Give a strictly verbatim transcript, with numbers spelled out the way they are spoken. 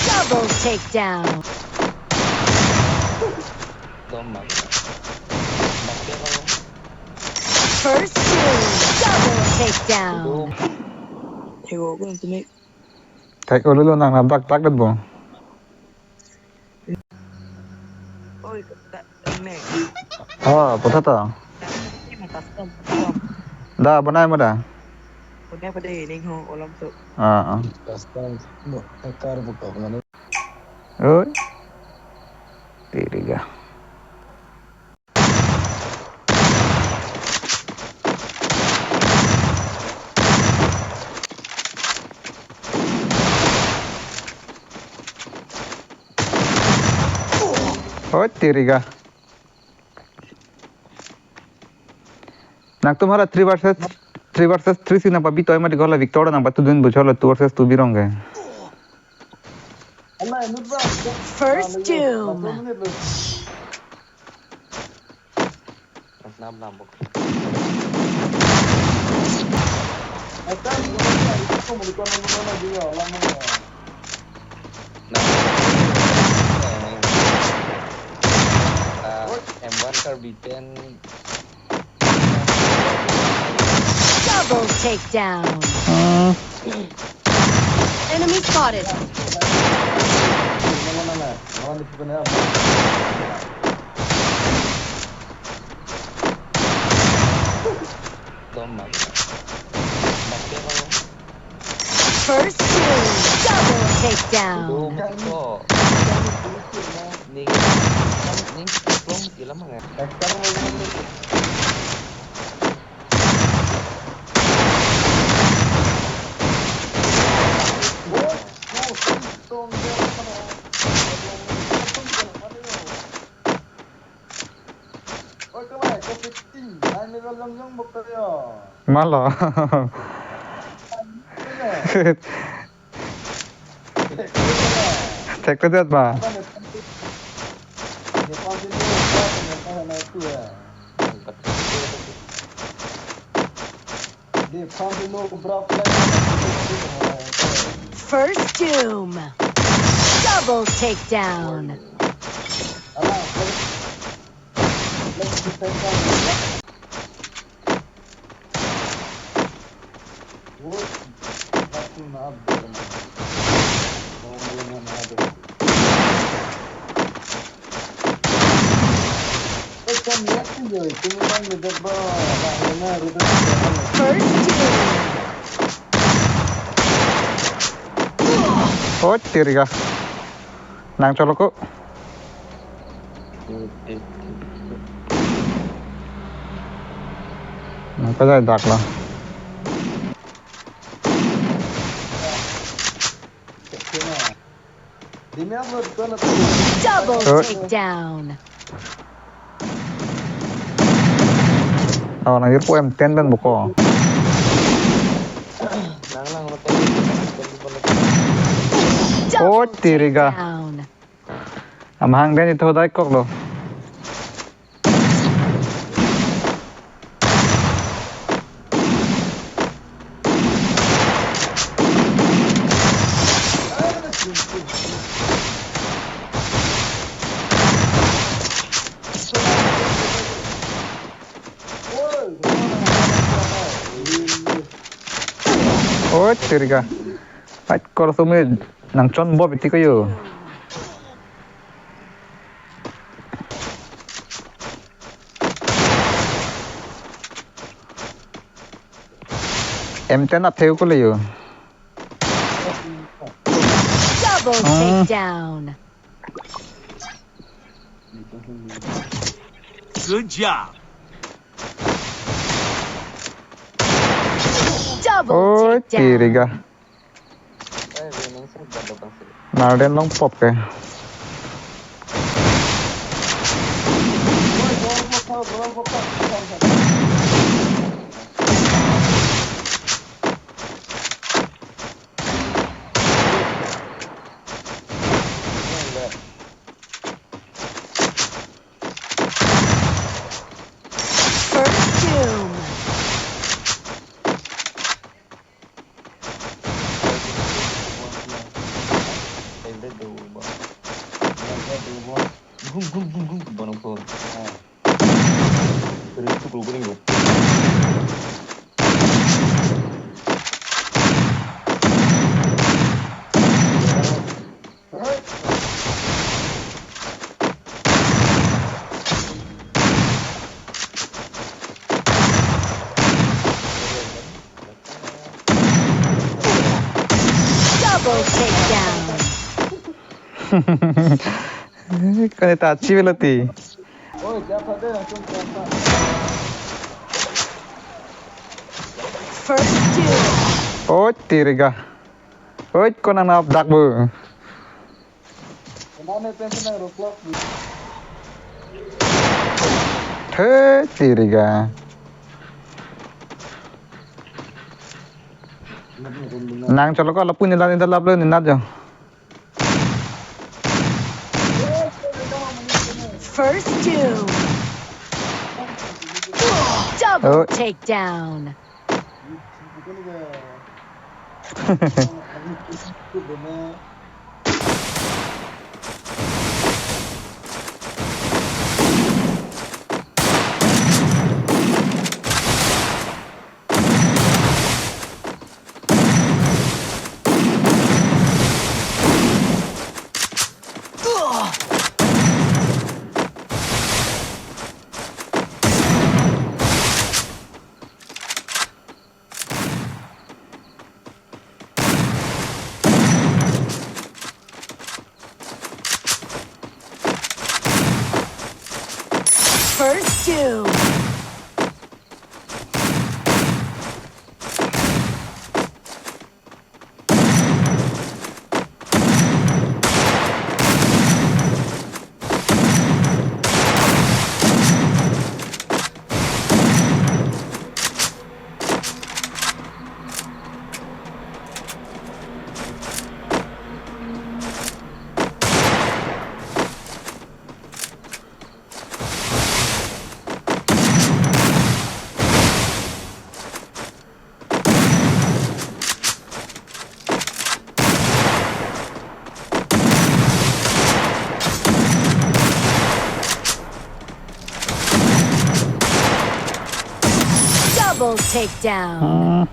Double takedown. First kill. Double takedown. Thek-o lo, nang nabrak brak det bo. Oi, ta, ne. Oh, puthot to. Ini custom, custom. Da, bonai ma da? Bonai pada ini ho, olam tu. Ah, ah. Custom, mo, ekar buka mana? Oi. Tiriga. Oh, tiriga. Nangtum hala three versus three versus three si nangpabi toi mati, hala Victor nangpatudun bu, hala two versus two birong ke. First doom. Nam nam bok. Ah, M one Karbi ten. Double takedown. Hmm. Enemy spotted. First kill. Double takedown. Malo. Thek-o det ma. First doom. Double takedown. First kill. Oh, tiriga. Nang choloko. Nang kajai dak lo. Double takedown. Oh, nang irpo M ten pen boko. Oh, tiriga. Double takedown. Amahang den ito dai kok lo. Oh, tiriga. Ai, kor sumit nang chon bo biti ko yo. M ten atheu ko le yo. Double takedown. Good job. Double takedown. Oh, tiriga. Nang den long pop ke. First doom. Double takedown. Kone ta achi velo ti. First kill. Oi, tiriga. Oi, konat nangdak bo. He, tiriga. Nang cholo ko lapu ni la ni dalap lo ni nat jo. First kill. Double Oh. Takedown. First kill. Double takedown.